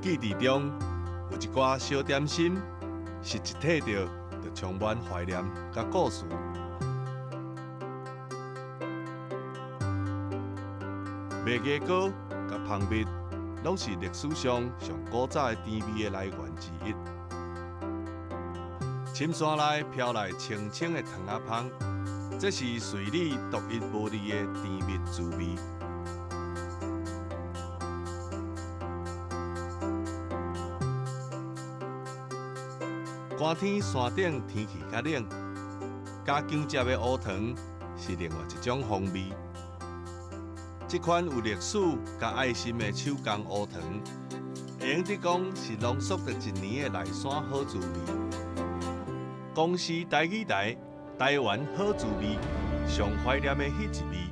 記憶中有一寡小點心，是一提著就充滿懷念佮故事。麥芽膏佮蜂蜜，攏是歷史上上古早的甜味的來源之一。深山內飄來清清的糖仔芳，這是瑞里獨一無二的甜蜜滋味。寒天山頂天氣較冷，加薑汁的烏糖是另外一種風味。這款有歷史佮愛心的手工烏糖，會用得講是濃縮著一年的內山好滋味。公視台語台，台灣好滋味，上懷念的彼一味。